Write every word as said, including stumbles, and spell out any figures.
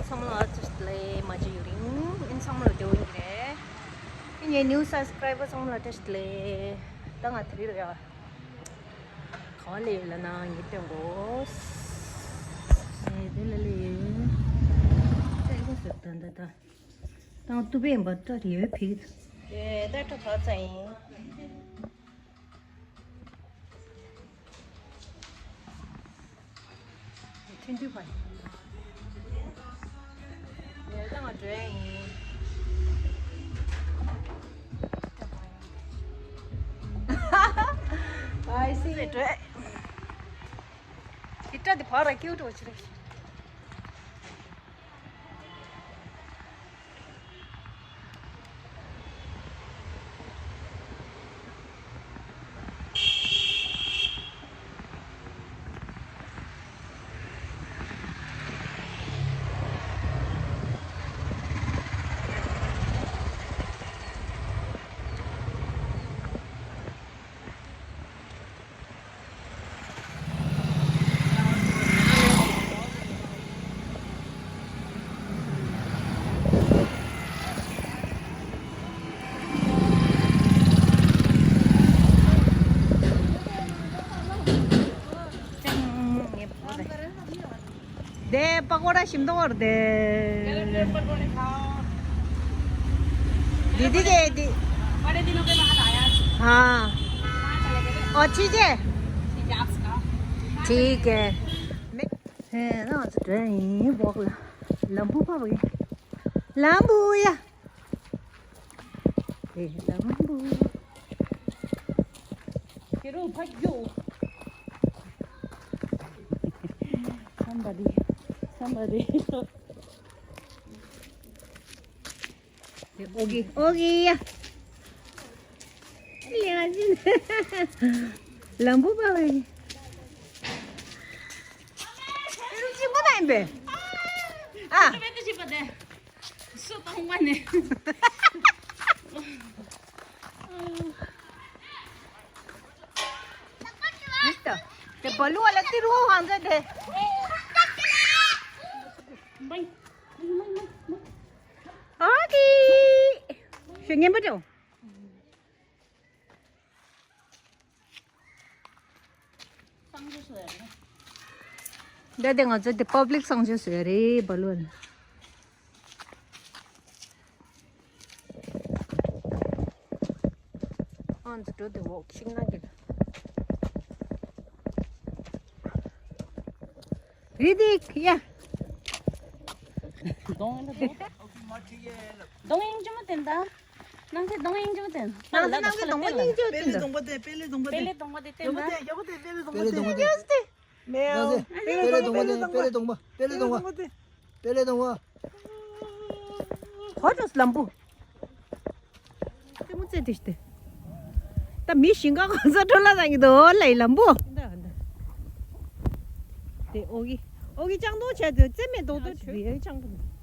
ཚང་མ་ལ་བཀྲ་ཤིས་བདེ་ལེགས། མ་བརྗེད་ཡུན་རིང་། ཨིན་ཚང་མ་ལ་བདེ་པོ་ཡིན་གྱི་རེད། ཨིན་ངའི་new subscriber ཚང་མ་ལ་བཀྲ་ཤིས་བདེ་ལེགས། ད་ང་དེ་རིང་ལ་ཡ་ག་པར་སླེབས་ཡོད་ལབ་ན་ངས་སྟོན་དགོས། ཨེ་དེ་ལ་སླེབས་ཡོད། ད་ཨེ་ཁོ་ཟེར་ད་ད་ད་ད་ང་ཏུ་པེ་ཡིན་པ་ད་རེ་བའི་ཕིག་ཨེ་ད་ད་ག་ཚ་ཡིན། ཐུན་དུས་པ། ཡ་ད་ང་འགྲོ་ཡ་ཡིན། I see. འགྲོ་ཡ། ཧི་ཏྲ་འདི་ཕར་ར་ཀིའུ་འགྲོ་ཆི་རེད། དེ་པ་ཀོ་ར་ཞིམ་མདོག་དེ། दीदी के दी। बड़े दिनों के बाद आया। हाँ। कहाँ चले गए थे? अच्छी जे। ठीक है। ཧེ་ན་ང་ཚོ་འགྲོ་ཡིན་བོག་ལ། ལམ་བུ་ཕ་བོ་ཡིན། ལམ་བུ་ཡ། ཧེ་ལམ་བུ། ཁྱེད་རང་ཕ་རྒྱུ། Somebody, somebody. ཨོ་གི་ཨོ་གི་ཡ། ལམ་བུ་པ་བའི། ཨེ་རུ་ཅི་མོ་ད་ཡིན་པས། ཨ། སུ་གཏོང་བ་ནས། དེ་བ་ལུ་བ་ལ་ཏི་རུ་ཧང་ཟེར་དེ། ཨ་ཀི། ཤེས་ངན་པ་འགྲོ། ད་དེ་ང་ཚོ་དེ་པབ་ལིག་གསང་སྤྱོད་བཟོས་རེད་བ་ལོན། ཨང་ཙི་འགྲོ་དེ་འོག་ཤིང་ནགས་ཀྱི། རི་དིག་ཡ། གདོང་ཡིན་ད་གདོང་། གདོང་ཡིན་ཅི་མ་བསྟན་ད། ནང་སེ་གདོང་ཡིན་ཅི་མ་བསྟན། ནང་སེ་ནང་སེ་གདོང་པ་ཡིན་ཅི་མ་བསྟན་ད། པེ་ལེ་གདོང་པ་དེ་པེ་ལེ་གདོང་པ་དེ། པེ་ལེ་གདོང་པ་དེ་བསྟན་ད། པེ་ལེ་གདོང་པ་དེ་པེ་ལེ་གདོང་པ་དེ། ཡོད་སྟེ། མེའོ། པེ་ལེ་གདོང་པ་དེ་པེ་ལེ་གདོང་པ། པེ་ལེ་གདོང་པ། པེ་ལེ་གདོང་པ། ཧོ་ཏོས་ལམ་བུ། ལྟད་མོ་རྩེ་དེ་ཤི་སྟེ། ད་མི་ཞིང་ཁ་གང་ས་འགྲོ་ལ་ད་གི་དོ་ལ་ཡི་ལམ་བུ། དེ་ཨོ་གི། ཨོ་གི་ལྕང་སྡོང་བྱས་དུས་རྩེ་མེད་རྡོག་རྡོག་བྱས་ཡ་ལྕང་སྡོང་།